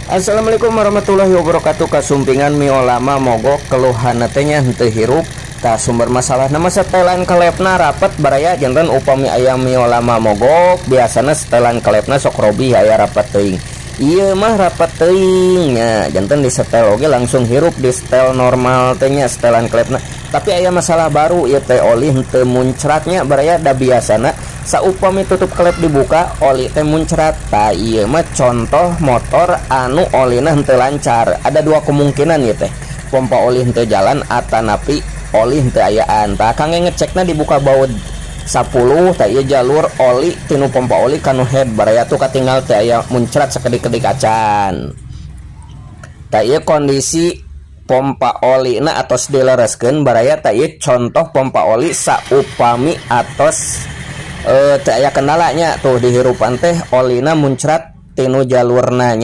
Assalamualaikum warahmatullahi wabarakatuh. Kasumpingan Mio lama mogok, keluhan teh nya henteu hirup. Tah, sumber masalah nama setelan klepna rapat, baraya. Janten upami aya Mio lama mogok, biasana setelan klepna sok robih, aya rapat teuing. Ieu mah rapat teuing nya, janten di setel oge langsung hirup, di setel normal teh nya setelan klepna. Tapi aya masalah baru ieu teh, oli henteu muncratnya, baraya. Da biasana saupami tutup klep dibuka, oli teh muncrat. Tah, ieu mah contoh motor anu olina henteu lancar. Ada dua kemungkinan ieu teh, pompa oli henteu jalan atanapi oli henteu ayaan. Tah, kangge ngecekna dibuka baut 10. Tah, ieu jalur oli tinu pompa oli kanu head, baraya. Tuh, katinggal teh aya muncrat sakedik-kedik acan. Tah, ieu kondisi pompa oli na atos dilereskeun, baraya. Tah, ieu contoh pompa oli saupami atos teu aya kendalanya. Tuh, dihirupan teh olina muncrat tinu jalurna nya.